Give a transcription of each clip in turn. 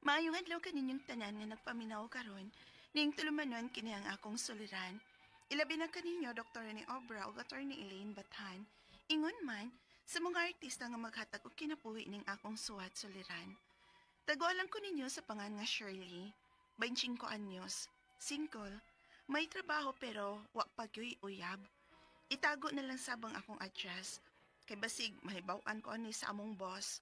Maayong adlaw kaninyong tanan nga nagpaminaw karon. Ning tulumanon kini ang akong suliran. Ilabi na kaninyo Dr. ni Obra ug Attorney Elaine Bathan. Ingon man sa mga artista nga maghatag og kinabuhi ning akong suwat suliran. Tagualan ko ninyo sa pangan nga Shirley, 25 anyos, single, may trabaho pero wa pa gyoy uyab. Itago na lang sabang akong address kay basig mahibaw-an ko ani sa among boss.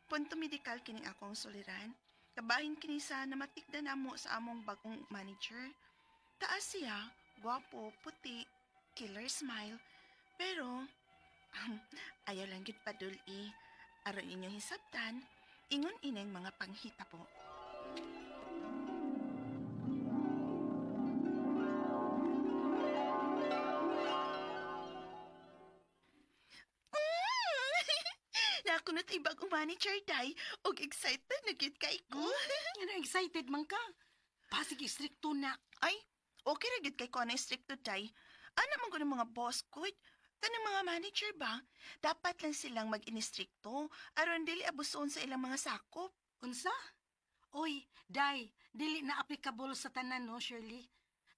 Punto medikal kining akong suliran. Kabahin kini sa namatikda namo sa among bagong manager. Taas siya, gwapo, puti, killer smile. Pero, ayaw lang gyud padul-i. Aron inyong hisabtan, ingon ineng mga panghitabo. Nakunot ay bagong manager, day. Og excited na gyud kay ko. Ano, excited man ka? Pasig istrikto na. Ay, okay ra gyud kay ko na stricto, day. Ana man ko ng mga boss ko. Kanang mga manager ba? Dapat lang silang mag-inistrikto aron dili abuson sa ilang mga sakop. Unsa? Oy, day, dili na applicable sa tanan no, Shirley.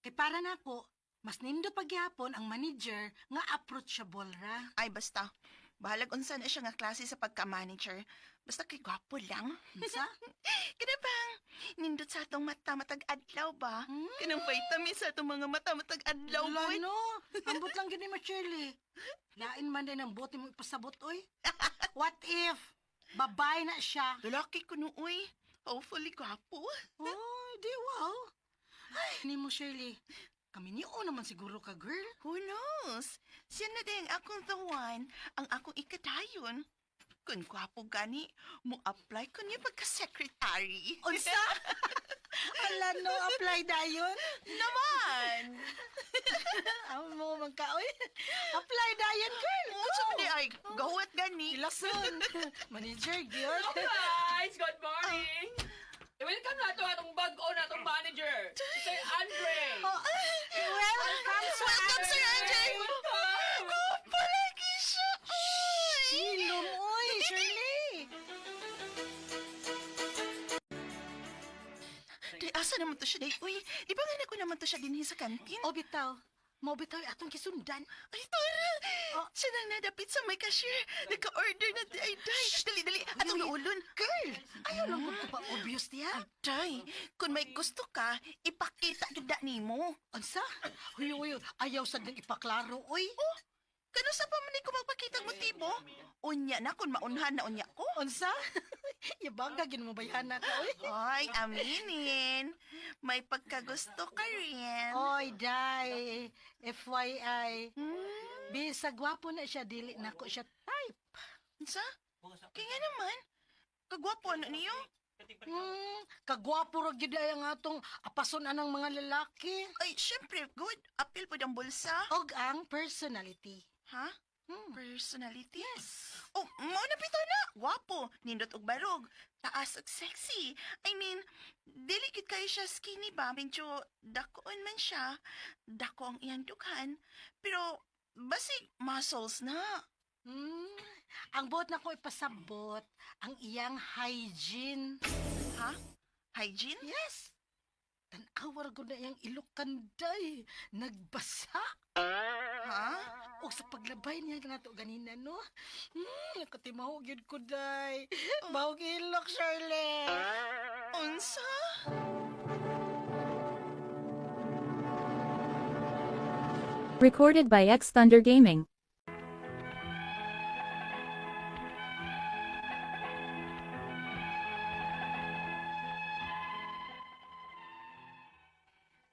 Kay para nako, mas nindo pagyapon ang manager nga approachable ra. Ay, basta. Bahalag unsa na siya nga klase sa pagka-manager. Basta kay gwapo lang. Unsa? Kana bang nindot sa atong mata matag adlaw ba? Hmm? Kanang vitamin sa atong mga mata matag adlaw Wala, boy. no. Ambot lang gini mo, Shirley. Lain man din ang bote mo ipasabot, oy. What if? Babae na siya. Lalaki ko no, uy. Hopefully gwapo. Oy, di wow. Ay, ni mo, Shirley. Kami niyo naman siguro ka, girl. Who knows? Siya na din akong the one, ang akong ikadayon. Kung gwapo gani, mo apply ko niya pagka-secretary. Unsa? Ala, no, apply dayon. Naman! Amo man ka, oy. Apply dayon, girl. Unsa man di ay, gawat gani. Ilason. Manager, girl. Hello guys! Good morning! Welcome na to atong bago na atong manager, si Sir Andre! Oh, welcome, Sir Welcome, Sir Andre! Welcome! Gwapo lagi siya! Uy! Silom, oy, Shirley. Di, asa naman to siya, day? Uy, di ba nga nako naman to siya dinhi sa kantin? O, bitaw. Mao bitaw atong kisundan. Ay, tara! Oh. Siya nang nadapit sa may cashier. Nagka-order na di ay, day. Dali, dali. Atong naulon. Girl, ayaw lang gud ko pa obvious niya. Day, kung may gusto ka, ipakita gyud na nimo. Unsa? Huy, huy, ayaw sad nang ipaklaro, oy. Oh, kano sa pa man ni ko magpakita ang motibo? Unya na kung maunhan na unya ko. Unsa? Yabaga gid mo bayhana ka, oy. Ay, aminin. May pagkagusto ka rin. Oy, day. FYI. Hmm? Bisag gwapo na siya, dili na ko siya type. Unsa? Kaya nga naman. Kagwapo ano niyo? Kagwapo ra gyud ay ang atong apason anang mga lalaki. Ay, syempre, good. Apil po ang bulsa. Og ang personality. Ha? Hmm. Personality? Yes. Oh, mao na bitaw na. Wapo, nindot og barog, taas og sexy. I mean, dili gid kayo siya skinny ba? Medyo dakoon man siya. Dako ang iyang dughan. Pero basig muscles na. Ang buot na ko ipasabot ang iyang hygiene. Ha? Hygiene? Yes. Tan-awar ko na iyang ilokanday. Nagbasa. Ha? Og sa paglabay niya nato ganina, no? Nakatimaho gyud ko, day. Bahog ilok, Shirley. Unsa? Recorded by X Thunder Gaming.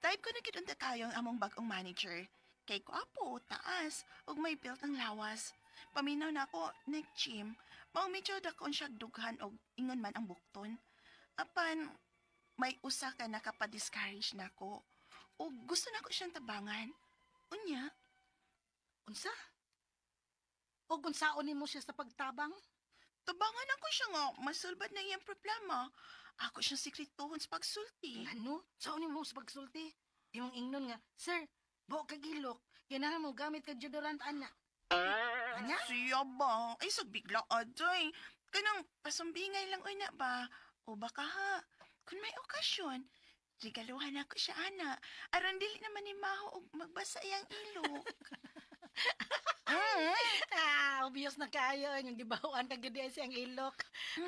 Type ko na gid unta kayo ang among bag-ong manager. Kay gwapo, taas, ug may built ang lawas. Paminaw na ako, neck gym. Mao medyo dakon siya dughan og ingon man ang bukton. Apan, may usa ka nakapa-discourage nako. Og gusto nako siyang tabangan. Unya, Unsa? Og unsaon nimo siya sa pagtabang? Tabangan ako siya nga, masulbad na iyang problema. Ako siyang sikretuhon sa pagsulti. Ano? Saon nimo sa pagsulti? Imong ingnon nga, Sir, buo kag ilok. Kinahanglan mo gamit kag deodorant ana. Ana? Siya ba? Ay, sa bigla aday. Kanang pasumbingay lang oy na ba? O baka ha? Kung may okasyon, regaluhan ako siya, ana. Aron dili naman ni Maho og magbasa iyang ilok. Ah, obvious na kaayo yung gibahuan ka gid siyang ilok.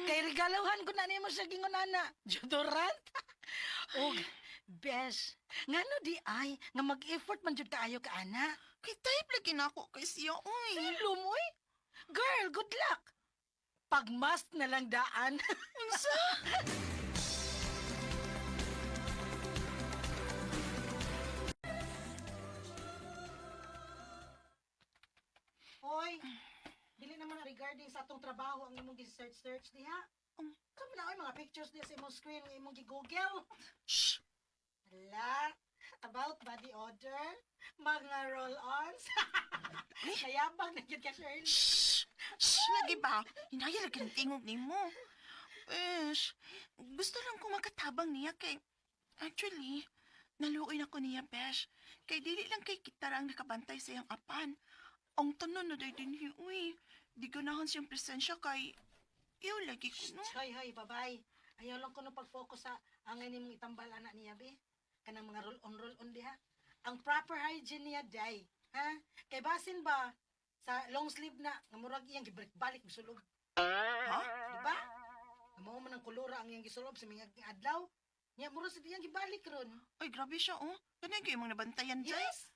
Kay regaluhan ko na nimo siya gingon ana. Deodorant. Og besh, ngano di ay nga mag-effort man jud kaayo ka ana. Kay type lagi na ako kay siya, uy. Silom oy. Girl, good luck. Pagmask na lang daan. Unsa? Hoy, dili naman regarding sa atong trabaho ang imong gi-search-search diha. Kamo na oy mga pictures diha sa imong screen nga imong gi-Google. Shh! Hala, about body odor, mga roll-ons. Nayabang na gyud ka, Shirley. Shh! Shh! Lagi ba? Hinaya lagi ng tingog nimo. Besh, gusto lang ko makatabang niya kay... Actually, naluoy na ko niya, Besh. Kay dili lang kay kita ang nakabantay sa iyang apan. Ang tanan na day din hi, uy. Di ganahan siyang presensya kay... Iyo lagi ko, no? Hoy, hoy, babay. Ayaw lang ko no pag-focus sa angay nimong itambal anak niya, be. Kanang mga roll-on, roll-on diha. Ang proper hygiene niya, day. Ha? Kay basin ba, sa long sleeve na, nga murag iyang gibalik-balik gisulob. Ha? Di ba? Nga mao man ang kolora ang iyang gisulob sa mga adlaw. Nya murag sa iyang gibalik ron. Ay, grabe siya, oh. Kanay kayo mong nabantayan, Jay. Yes.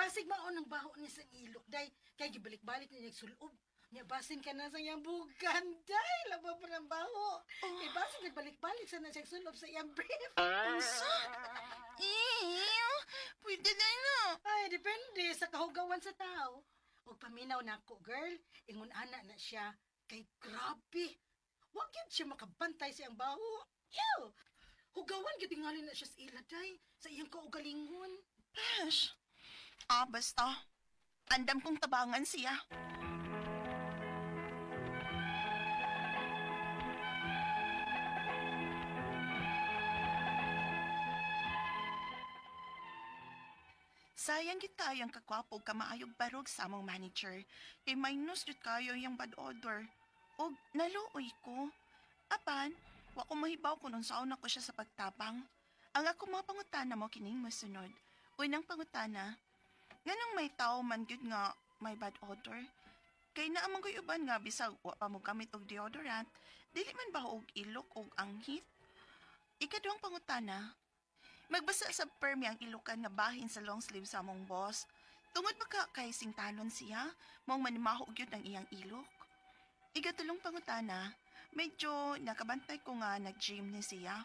Basig mao ng baho niya sa ilok day kay gibalik-balik niya sulob. Nya basin ka na sa iyang bugan day labo pa ng baho. Kay basin nagbalik-balik sa na siya sulob sa iyang brief. Unsa? Ew! Pwede na na. Ay, depende sa kahugawan sa tao. Og paminaw nako, girl, ingon ana na siya kay grabe. Wa gyud siya makabantay sa iyang baho. Ew! Hugawan gyud tingali na siya sa ila day, sa iyang kaugalingon. Besh. Ah, basta. Andam kong tabangan siya. Sayang gid kayo ang kakwapo ug kamaayog barog sa among manager. Kay minus jud kayo iyang bad odor. Og naluoy ko. Apan, wa ko mahibaw kung unsaon ako siya sa pagtabang. Ang ako mga pangutana mo kining mosunod. Unang pangutana, nganong may tao man gyud nga may bad odor? Kay naa man ko'y uban nga bisag wa pa mo gamit og deodorant, dili man ba og ilok og anghit? Ikaduhang pangutana, magbasa sa permi ang ilukan nga bahin sa long sleeve sa among boss. Tungod ba ka kay singtanon siya, maong manimaho gyud ang iyang ilok? Ikatulong pangutana, medyo nakabantay ko nga nag-gym ni siya.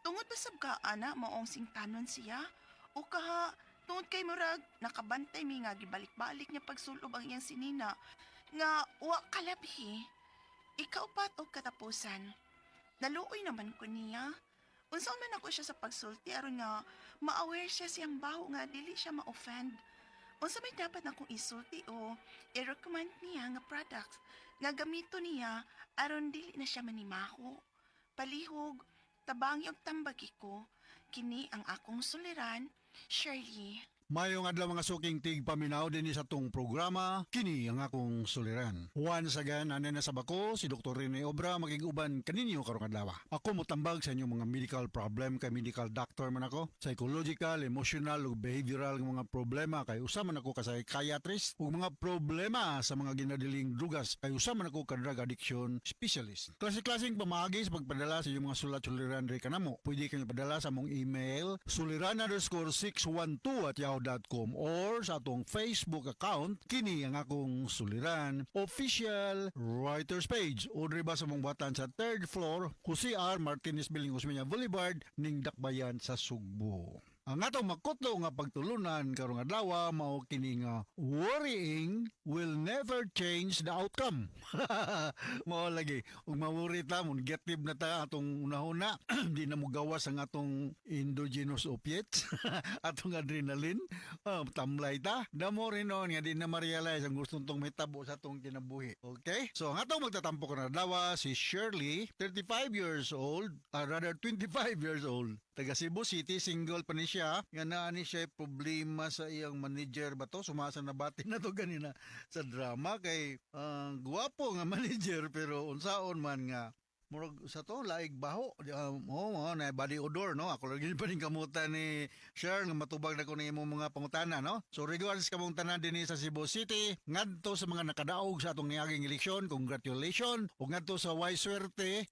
Tungod ba sab ka ana maong singtanon siya? O kaha tungod kay murag nakabantay mi nga gibalik-balik niya pagsulob ang iyang sinina nga wa kalabhi. Ikaupat og katapusan. Naluoy naman ko niya. Unsaon man ako siya sa pagsulti aron nga ma-aware siya siyang baho nga dili siya ma-offend. Unsa may dapat na akong isulti o i-recommend niya nga products nga gamito niya aron dili na siya manimaho. Palihog, tabangi og tambagi ko, kini ang akong suliran, Shirley. Mayong adlaw mga suking tig paminaw dinhi sa tong programa kini ang akong suliran. Once again, anay na sa bako si Dr. Rene Obra makig-uban kaninyo karong adlaw. Ako motambag sa inyong mga medical problem kay medical doctor man ako, psychological, emotional ug behavioral nga mga problema kay usa man ako ka psychiatrist ug mga problema sa mga ginadiling drugas kay usa man ako ka drug addiction specialist. Klase-klaseng pamaagi sa pagpadala sa inyong mga sulat suliran diri kanamo. Pwede kayo padala sa among email suliran_612@yahoo.com or sa atong Facebook account kini ang akong suliran official writers page o diri ba sa mong batan sa third floor Jose R. Martinez Building, Osmeña Boulevard, ning Dakbayan sa Sugbo. Ang atong makutlo nga pagtulunan karong adlaw mao kini nga worrying will never change the outcome. Mao lagi ug ma-worry ta mo negative na ta atong unahuna, di na mo gawas ang atong endogenous opiates, atong adrenaline, tamlay ta. Damo rin noon nga di na ma-realize ang gusto tong mahitabo sa atong kinabuhi. Okay? So ang atong magtatampo karon adlaw si Shirley, 35 years old, rather 25 years old. Taga Cebu City, single pa ni siya. Nga naa ni siya problema sa iyang manager ba to? Sumasa na bati na to ganina sa drama kay ang gwapo nga manager pero unsaon man nga Murag sa to laig baho. Oh, na body odor, no? Ako lagi pa ning kamutan ni Share nga matubag na ko ni imong mga pangutana, no? So regards kamong tanan dinhi sa Cebu City, ngadto sa mga nakadaog sa atong niaging eleksyon, congratulations. Ug ngadto sa way swerte,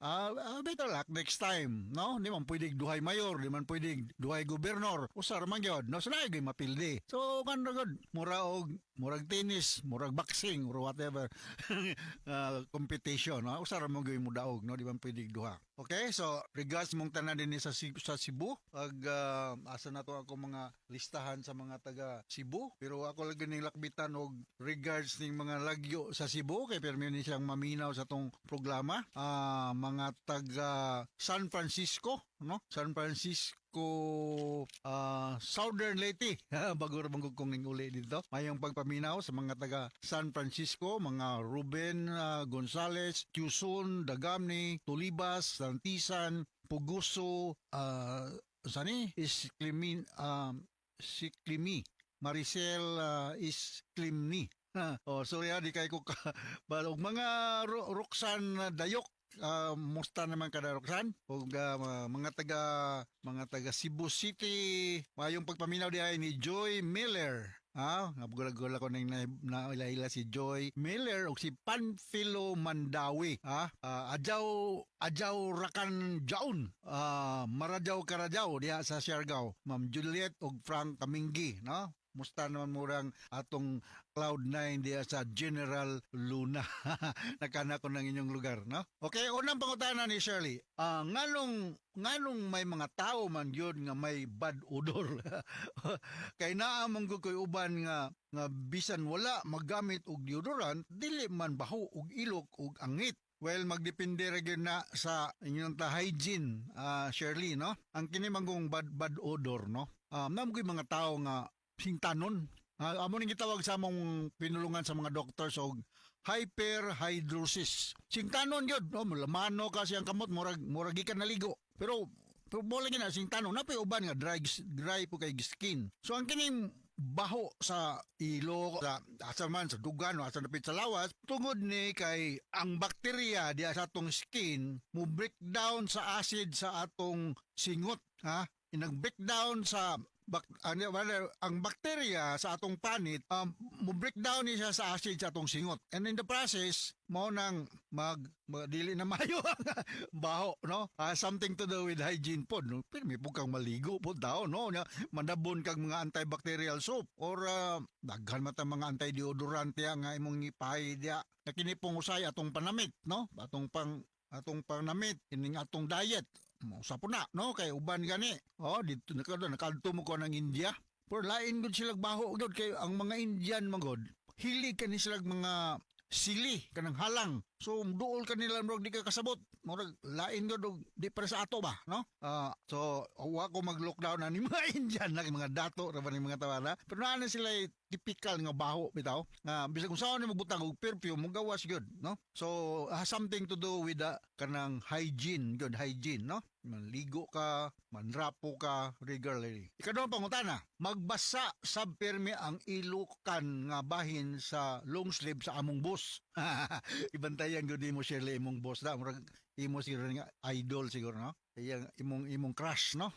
better luck next time, no? Di man pwedeng duhay mayor, di man pwedeng duhay gobernador. Usa ra man gyud, no? So naay mapildi. So kan ra gud, mura og murag tennis, murag boxing or whatever competition, no? Usa ra man gyud mo daog, no? Di man pwedeng duha. Okay, so regards mong tanan dinhi sa Cebu. Ag asa na to ako mga listahan sa mga taga Cebu, pero ako lagi ning lakbitan og regards ning mga lagyo sa Cebu kay permi ni siyang maminaw sa tong programa. Mga taga San Francisco, no? San Francisco, Southern Leyte. Bago ra man kong ning uli dito. Mayong pagpaminaw sa mga taga San Francisco, mga Ruben Gonzales, Tucson, Dagamni, Tulibas, Santisan, Puguso, sani Isklimin, Siklimi, Maricel Isklimni. Oh, sorry ha, di kay ko ka. Ug mga Roxanne Dayok, musta naman kada Roxanne? Ug mga taga Cebu City, mayong pagpaminaw diay ni Joy Miller. Nga ko ning na, na ila si Joy Miller ug si Panfilo Mandawi. Adjaw Adjaw Rakan Jaun. Maradyaw Karadyaw diha sa Siargao. Ma'am Juliet ug Frank Kaminggi, no? Musta naman murang atong Cloud9 diha sa General Luna. Nakana ko ng inyong lugar, no? Okay, unang pangutana ni Shirley. Nganong may mga tao man yun nga may bad odor? Kay naa man gud koy uban nga bisan wala maggamit og deodorant, dili man baho og ilok og angit. Well, magdepende ra gyud na sa inyong ta hygiene, Shirley, no? Ang kini manggong bad odor, no? Naa man mga tao nga singtanon. Amo ning gitawag sa among pinulungan sa mga doctors og hyperhidrosis. Singtanon gyud, no? Lamano kasi ang kamot, murag gikan naligo. Pero mo lagi na singtanon na uban nga dry dry po kay skin. So ang kining baho sa ilo, sa asa man sa dugan o asa napit sa lawas, tungod ni kay ang bakterya diya sa atong skin mo breakdown sa acid sa atong singot, ha? Inag breakdown sa bak, ano, wala, ang bakterya sa atong panit mo breakdown ni siya sa acid sa atong singot, and in the process mao nang mag dili na mayo ang baho, no? Something to do with hygiene pod, no? Pero may kang maligo pod tao, no? Nya, mandabon kag mga antibacterial soap or daghan man ta mga anti-deodorant ya nga imong ipahay diya na kini pong usay atong panamit, no? Atong panamit, kining atong diet mo sa na, no? Kay uban gani, oh, dito nakadto mo ko ng India, pero lain gud sila baho gud kay ang mga Indian man gud hilig kani sila mga sili, kanang halang. So duol kanila, murag di ka kasabot, murag lain gud og di para sa ato ba, no? So wa ko mag lockdown ani mga Indian na mga dato ra ba ni mga tawara, pero naa na sila typical nga baho bitaw nga bisag kung saan ni magbutang og perfume, mogawas gyud, no? So has something to do with the kanang hygiene good hygiene, no? Manligo ka, manrapo ka regularly. Ikaduhang pangutana, magbasa sab pirmi ang ilukan nga bahin sa long sleeve sa among boss. Ibantayan gud nimo, Shirley, imong boss da, murag imo siguro nga idol siguro, no? Iyang imong crush, no?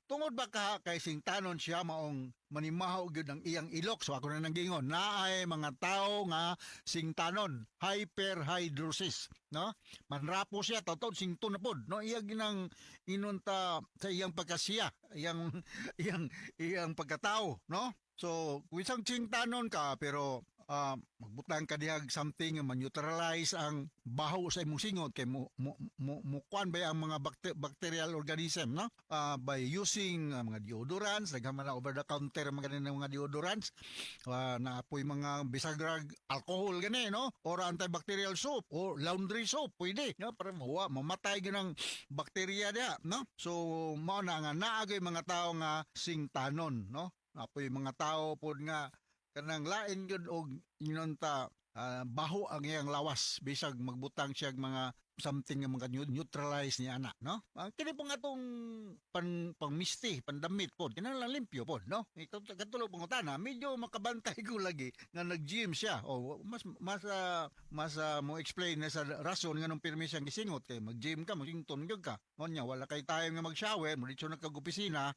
Tungod ba ka kay singtanon siya maong manimaho gyud ang iyang ilok? So ako na nang gingon, naay mga tao nga singtanon, hyperhidrosis, no? Manrapo siya, tawtawd sington na pod, no? Iya ginang inunta sa iyang pagkasiya, iyang iyang iyang pagkatao, no? So, kung isang singtanon ka pero magbutang ka dihag something nga man-neutralize ang baho sa imong singot kay mo kuan ba ang mga bacterial organism, no? By using mga deodorants, daghan man na over the counter mga ganin mga deodorants, naapoy mga bisagrag alcohol gani, no? Or antibacterial soap or laundry soap pwede, no? Para mawa mamatay ginang bakterya diha, no? So mao na nga naagay mga tao nga singtanon, no? Apoy mga tao pod nga kanang lain gyud og ingon ta baho ang iyang lawas bisag magbutang siya mga Something nga mga neutralize niya ana, no? Kini po nga atong pan pangmisti, pandamit po, kinahanglan limpyo po, no? Ito katulog pangutana, medyo makabantay ko lagi nga nag-gym siya. O mas mas mas mo explain na sa rason nga nung pirmi siyang gisingot kay mag-gym ka, magsington gyud ka. Unya wala kay time nga mag-shower, mo dito na kag opisina,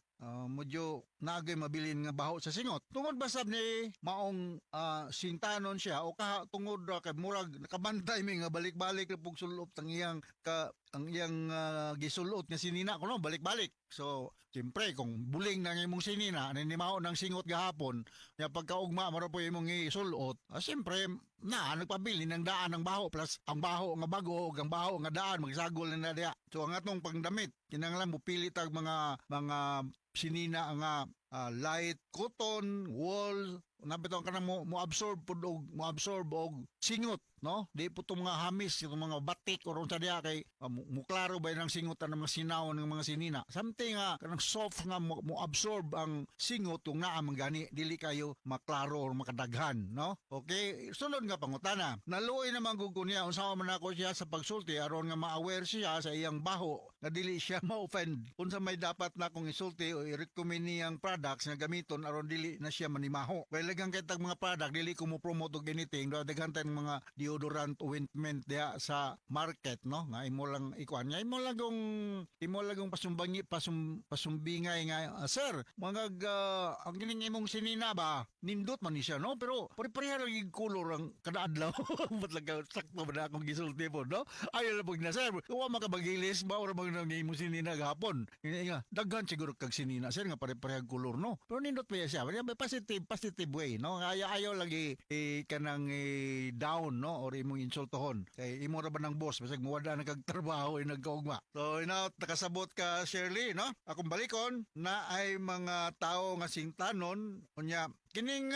medyo naagay mabilin nga baho sa singot. Tungod ba sab ni maong sintanon siya o kaha tungod ra kay murag nakabantay mi nga balik-balik ra pug sulop tang iyang ka ang iyang gisulot nga sinina kuno balik-balik. So, siyempre kung buling na imong sinina ninimao ng singot gahapon, nya pagkaugma maro po imong isulot, siyempre na nagpabili ng daan ng baho plus ang baho nga bago ug ang baho nga daan magsagol na na diha. So ang atong pangdamit kinahanglan mo pili tag mga sinina nga light cotton, wool, nabitaw ka na mo absorb pud og mo absorb og singot, no? Di po itong mga hamis, itong mga batik or unsa diha kay muklaro ba ng singot ang mga sinaw ng mga sinina. Something nga kanang soft nga mo absorb ang singot kung naa man gani dili kayo maklaro or makadaghan, no? Okay, sunod nga pangutana. Naluoy naman gud ko niya unsa man ako siya sa pagsulti aron nga ma-aware siya sa iyang baho nga dili siya ma-offend. Unsa may dapat na akong isulti o i-recommend niyang products nga gamiton aron dili na siya manimaho. Kay lagang kay tag mga product dili ko mo promote og anything, daghan tayong mga deodorant, ointment diha sa market, no, nga imo lang ikuan, nga imo lang pasumbangi pasumbingay nga, "Sir, mga ang kining imong sinina ba nindot man ni siya, no, pero pare-pareha lang yung color ang kada adlaw." Ba't lang ka- sakto ba na akong gisulti po, no? Ayaw lang pag na, "Sir, wa makabagilis ba or mag nang imong sinina gahapon?" Nga daghan siguro kag sinina, sir, nga pare-pareha color, no, pero nindot pa siya. May positive positive way, no? Ayaw ayaw lagi kanang down, no, or imong insultohon kay imo ra ba ng boss, basig muwada na kag trabaho ay nagkaugma. So ina nakasabot ka, Shirley, no? Akong balikon na ay mga tao nga singtanon, unya kining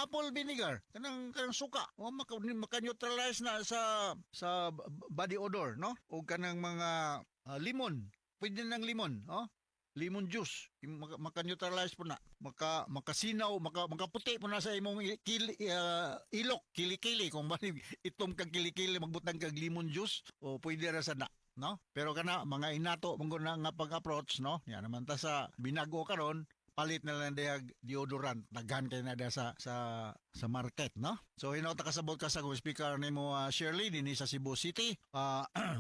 apple vinegar, kanang kanang suka o maka neutralize na sa body odor, no? O kanang mga lemon, pwede ng lemon, oh, lemon juice. Maka neutralize po na, makasinaw, makaputi po na sa imong ilok, kilikili. Kung bali itom kag kilikili, magbutang kag lemon juice o pwede ra sa na, no? Pero kana mga inato mong na nga pag-approach, no? Yan naman ta sa binago karon, palit na lang dihag deodorant, daghan kay na diha sa market, no? So hinaut kasabot ka sa speaker nimo, Shirley, dinhi sa Cebu City.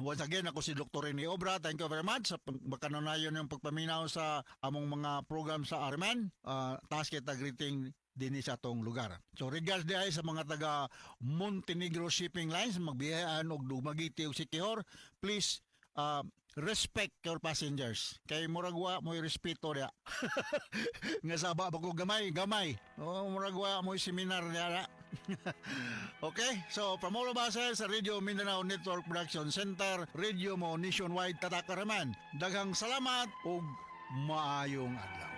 Once again, ako si Dr. Rene Obra. Thank you very much sa pagkanonayon yung pagpaminaw sa among mga program sa RMN. Taas kita greeting dinhi sa atong lugar. So regards diay sa mga taga Montenegro Shipping Lines, magbiyayaan og Dumaguete ug Siquijor, please respect your passengers. Kay murag wa mo'y respeto diya. Nga saba ba ko gamay, gamay. Oh, murag wa mo'y seminar diya. Okay, so from all of us here sa Radio Mindanao Network Production Center, Radio mo nationwide, tatak raman. Daghang salamat ug maayong adlaw.